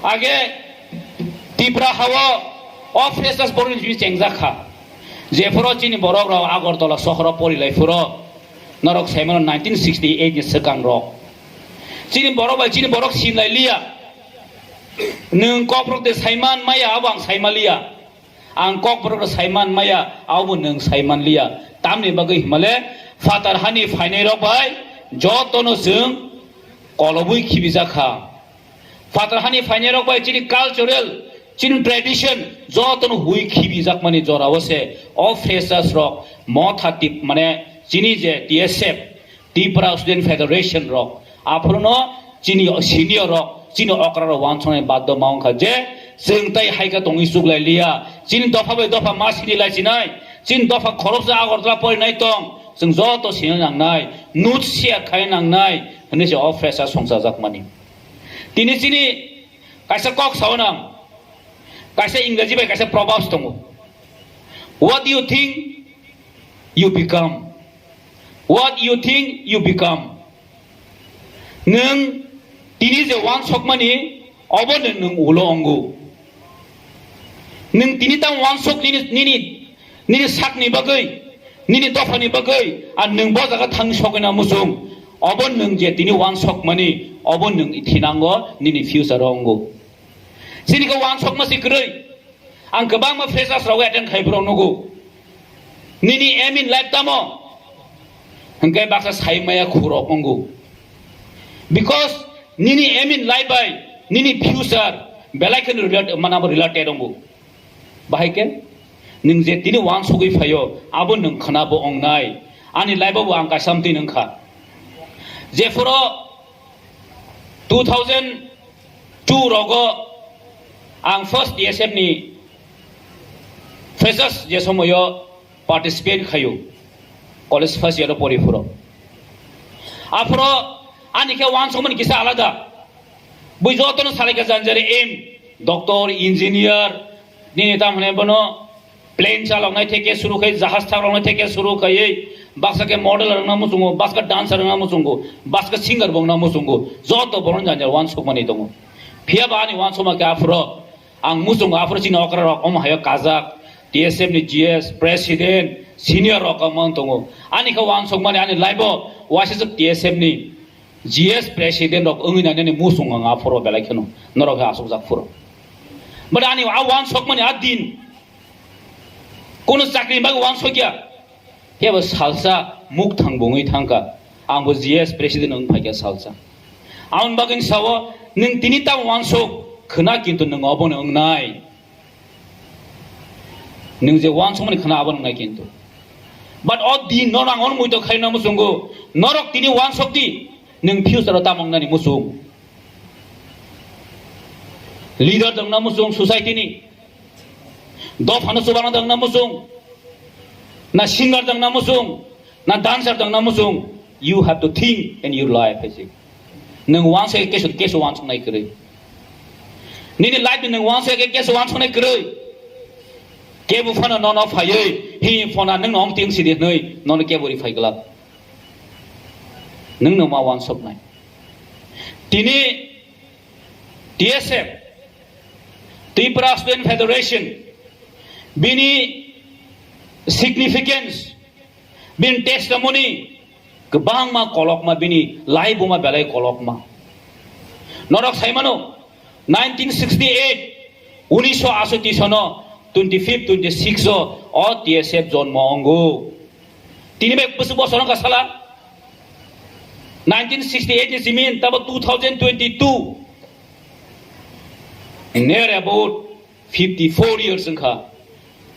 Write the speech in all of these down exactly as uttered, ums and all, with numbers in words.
Age Tipra hao o freshers borok ni simi chengjak kha. Jephuru chini borok rok Agartala sohoro porilai phuru norok saimano nineteen sixty eight ni swkang rok. Chini borok bai chini borok sinlai liya. Nwng Kokborok de saiman maya abo ang saima liya. Ang Kokborok de saiman maya abo nwng saiman liya. Tamni bagwi himale phatar hani phainai rok bai jotono chwng kolobwi khibijak kha. Phatar hani phainai rok bai chini cultural, chini tradition jotono hui khibijakmani jorao se o freshers rok motha tip mane chini je T S F, Tipra Student Federation rok, aphuru no chini senior rok, chini okra rok wansonai baddo ma wngkha je chwng tai haika tongwi chuklai liya, chini dopha bai dopha ma sini lai sinai, chini dopha khoroksa Agartala porinai tong, chwng joto sini nangnai, nut share khai nangnai, hwnwi se o freshers songchajakmani. Tini chini kaisa kok sao nang, kaisa Ingreji bai kaisa proverbs tongo. What you think, you become. What you think, you become. Nwng tini je wansokmani, obo nwng, nwng ulo ongo. Nwng tini tamo wansok nini, nini, nini sakni bagwi, nini dophani bagwi, ar nwng bo jaga thang sokgwina muchung. Obo nwng je tini wansokmani, obo nwng thinango nini future o ongo. Chini khe wansokma se kwrwi. Ang kwbangma freshers rok attend khai borok nugo. Nini aim in life tamo? Hwnkhe baksa sai maya khurok ongo. Because nini aim in life bai nini future belai kheno relate, manabo related ongo. Bahai khe nwng je tini wansugwi phaio, abo nwng khwnabo ongnai. Ani life o bo ang kaisa amtwi nwng kha. Jephuru two thousand two rogo ang first T S F ni freshers je somoyo participate khaio, college first year o pori phuru. Aphuru ani khe wansokmani kisa alada. Bui jotono salaikha janjari aim, doctor, engineer, nini tam hwnwi bono plane chaloknai theke suru khai, jahaj thakloknai theke suru khaiwi, baksa khe model rwngna muchungo, baksa dancer rwngna muchungo, baksa singer bo wngna muchungo, joto borokni janjari wansukmani tongo. Phiya ba ani wansukma khe aphuru ang muchungo, aphuru chini okra rok omo hayo kajak, T S F ni G S, president, senior rok wng tongo. Ani khe wansukmani ani life o waisa T S F ni G S president rok wngwi nani muchung ang aphuru belai kheno norok khe asukjak phuru. But ani a wansukmani a din kono chakri bagwi wansukya. Kebo salsa mukthang bungwi thangkha. Ang bo G S president wng phaikha salsa. Aboni bagwi sao nwng tini tamo wansuk khwna kintu nwng obono wngnai. Nwng je wansukmani khwna abo wngnai kintu. But o din no nang on muito khaina muchungo. Norok tini wansuk di. Nwng future o tamo wngnani muchung. Leader dongna muchung society ni. Dophano chubana dongna muchung. Na singer dongna muchung. Na dancer dongna muchung. You have to think in your life, hai se. Nwng wansai kesu, kesu wansuknai kwrwi. Nini life ni nwng wansai ke kesu wansuknai kwrwi. Kebo phano nono phaiwi, hi phona nwng nong ting sidi hnoi, nono kebo ri phai glak. Nwng no ma wansuknai. Tini T S F, Tripura Student Federation, bini significance, bini testimony, kwbangma kolokma bini laibuma belai kolokma. Norok saimano, nineteen sixty-eight, unisho asoti sono twenty-fifth, twenty-six o, o T S F jonmo ongo. Tini bai bwswk bosor wngkha sala? Nineteen sixty-eight ni simi tabo two thousand twenty-two. Near about fifty-four years wngkha.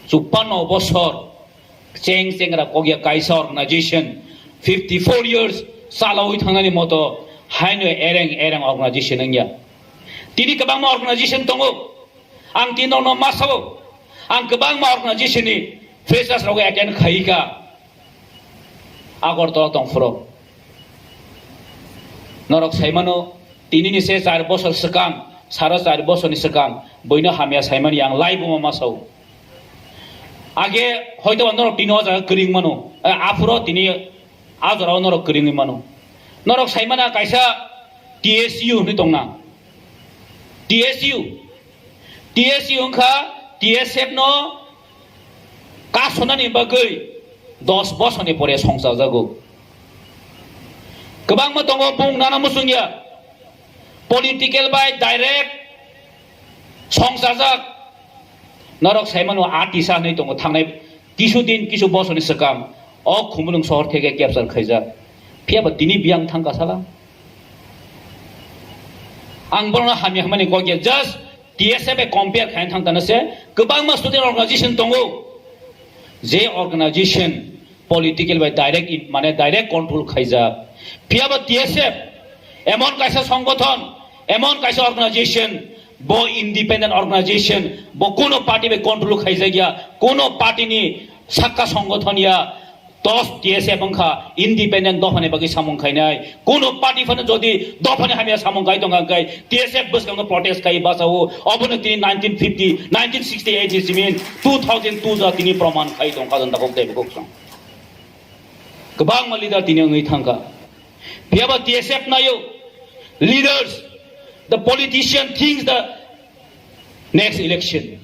Chupano bosor cheng chengra kokya kaisa organization fifty-four years chalawi thangnani moto haino ereng ereng organization wngya. Tini kwbangma organization tongo. Ang tini norokno ma sao. Ang kwbangma organization ni freshers rok attend khaika. Agartala tongphuru. Norok saimano, tini ni se char bosor swkang, saro char bosor ni swkang, boino hamya saimani ang live-o ma sao. Age hoito ba norok tini o jaga kwrwng mano, eh, aphuru tini a jora o norok kwrwngwi mano. Norok saimana kaisa T S U hwnwi tongna. T S U, T S U wngkha T S F no kasonani bagwi dos bosorni pore songchajago. Kwbangma tongo bung nana muchungya, political bai direct songchajak. Norok saimano atisa hinwi tongo thangnai kisu din kisu bosorni swkang o Khumulwng sohor theke capture khaijak. Phiya ba tini biyang thangka sala. Ang bono hamya hwnmani kok ya, just T S F bai compare khaina thang tana se kwbangma student organization tongo. Je organization political bai direct in, mane direct control khaijak. Phiya ba T S F emon kaisa songgothon, emon kaisa organization, bo independent organization, bo kuno party bai control khaijak ya, kuno party ni sakka songgothon ya, dos T S F wngkha independent dophani bagwi samung khainai. Kuno party phano jodi dophani hamya samung khai tongkha hwnkhe T S F bwskango protest khai bachao. Obono tini nineteen fifty, nineteen sixty-eight ni simin two thousand two ja tini proman khai tongkha janta kok tei bukuk song. Kwbangma leader tini wngwi thangkha. Phiya ba T S F nayo leaders, the politician thinks the next election.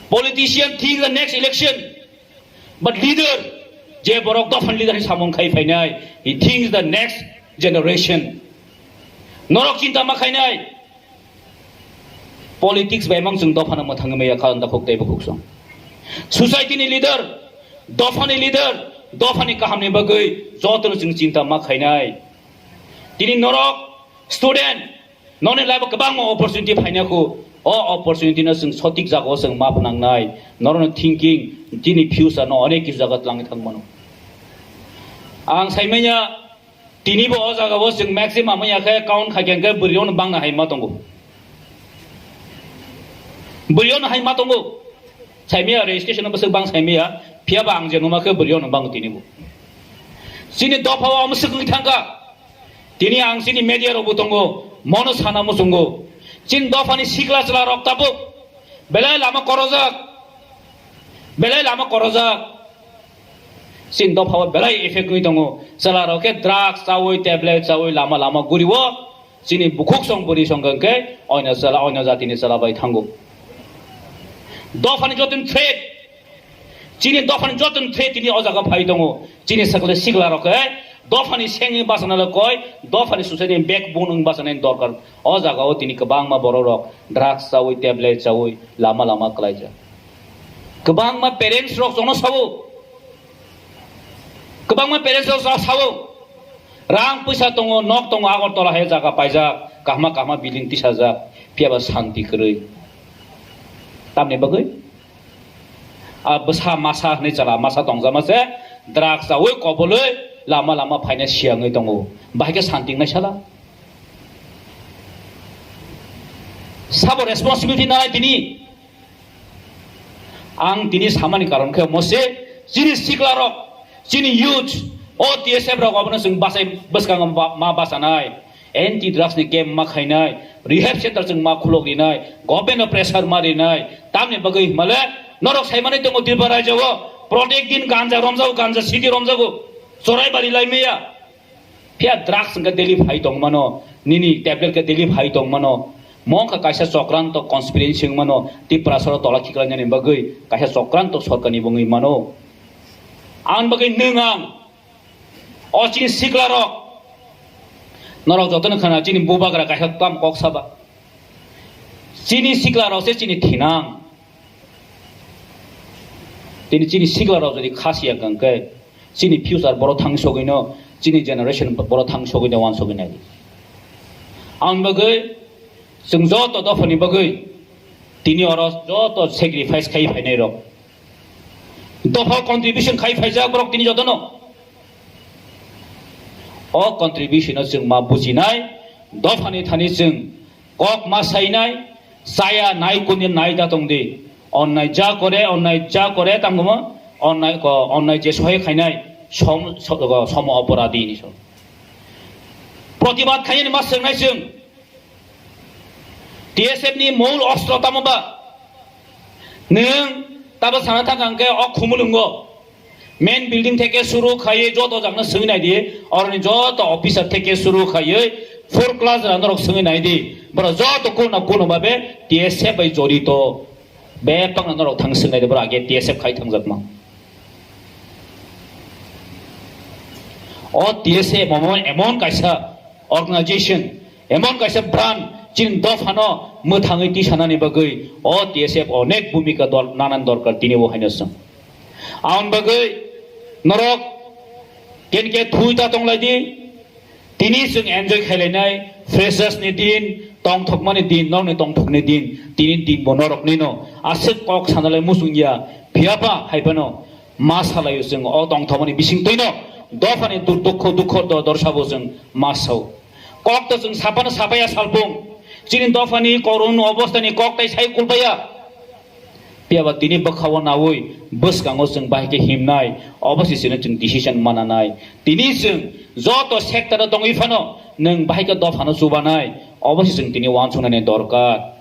Politician thinks the next election. But leader, je borok dophani leader ni samung khai phainai, he thinks the next generation. Norok chinta ma khainai. Politics bai mang chwng dophano mwthangwi maya kha, wngkha khuk tei bukhuk song. Society ni leader, dophani leader, dophani kahamni bagwi jotono chwng chinta ma khainai. Tini norok student, noni life o kwbangma opportunity phaina khu, o opportunity no chwng sotik jagao chwng ma phnangnai, norokni thinking, tini future no onek kisu jaga twlangwi thang mano. Ang saimanya, tini bo o jaga o chwng maximum ya khe count kha khe bwrwi rok no bangna hai ma tongo. Bwrwi rok no hai ma tongo. Saimaya registration no bwswk bang saimaya, phiya ba ang je numa khe bwrwi rok no bang tini bo. Chini dopha o amswk wng thangkha. Tini ang chini media rok bo tongo, mono sana muchungo. Chini dopha ni sikla chwla rok tabuk belai lama korojak. Belai lama korojak. Chini dopha o belai effect wngwi tongo. Chwla rok khe drugs chawi, tablet chawi, lama lama guri o chini bukhuk song bwrwi song hwnkhe oino chwla, oino jatini chwla bai thango. Dophani joto threat, chini dophani joto threat tini o jaga phai tongo. Chini sakle sikla rok khe dophani sengwi bachana le koi, dophani society ni backbone wng bachana ni dorkar. O jaga o tini kwbangma borok rok drugs chawi, tablet chawi, lama lama kwlaijak. Kwbangma parents rok jono sao. Kwbangma parents rok sa-, sao. Rang puisa tongo, nok tongo, Agartala hai jaga paijak, kahma kahma building tisajak, phiya ba santi kwrwi. Tamni bagwi? A bwsa masa hwnwi chwla masa tongjama se, drugs chawi kobolwi lama lama phaina siyangwi tongo. Bahai khe santi wngnai sala. Sabo responsibility nanai tini. Ang tini samani karon khe mose chini sikla rok, chini youth, o T S F rok abono chwng bachai bwskango ba-, ma bachanai. Anti drugs ni camp ma khainai, rehab center chwng ma khulok rinai, government no pressure ma rinai. Tamni bagwi himale norok saimani tongo Tripura rajyo o protek din ganja romjago, ganja city romjago, chorai bari lai maya. Phiya drugs hwnkhe daily phai tong mano, nini tablet khe daily phai tong mano. Mo wngkha kaisa chokranto conspiracy wng mano, Tiprasaro tola khiklainani bagwi kaisa chokranto sorkarni bo wngwi mano. Ang bagwi nwng ang, o chini sikla rok, norok jotono khana chini bubagra kaisa tam kok saba. Chini sikla rok se chini thinang. Tini chini sikla rok jodi khasiya kangkhe, chini future boro thang sogwino, chini generation boro thang sogwino, wan sogwino. Ang bagwi, chwng joto dophani bagwi, tini oro joto sacrifice khai phainai rok. Dopha contribution khai phaijak borok tini jotono. O contribution no chwng ma bujinai, dophani thani chwng kok ma sainai, chaya nai kuni nai da tong di. Onnai ja kore, onnai ja kore, tamo mo onnai ko, onnai je sohe khainai, som, so-, ko, somo oporadi ni so. Protibad khainani ma swngnai chwng. T S F ni moul ostro tamo ba? Nwng tabo sana thang khe o Khumulwngo. Main building theke suru khaiwi joto jagna swi nai di, oroni joto officer theke suru khaiwi Four class rok norok swngwi nai di, borok joto kuno kuno babe T S F bai jorito. Bebak no norok thang swng nai di, borok age T S F khai thangjakma. O T S F emon, emon kaisa organization, emon kaisa brand, chini dophano mwthangwi tisanani bagwi o T S F onek bhumika dor-, nanan dorkar tini bo haino swng. Aboni bagwi norok kenke thui ta tonglai di, tini chwng enjoy khailai nai, freshers ni din, tongthokmani din, norokni tongthokni din, tini din bo noroknino aswk kok sanalai muchung ya, phiyaba hai phano ma salaio chwng o tongthokmani bising twino dophani dur-, dukho dukho do-, dorsabo chwng ma sao. Kok to chwng saphano saphaya salbung, chini dophani korun obostani kok tai sai kulbaya. Phiyaba tini bwkhao naui bwskango chwng bahai khe himnai, obo se chwngno chwng decision mananai. Tini chwng joto sector o tongwi phano nwng bahai khe dophano chubanai, obo se chwng tini uansuknani dorkar.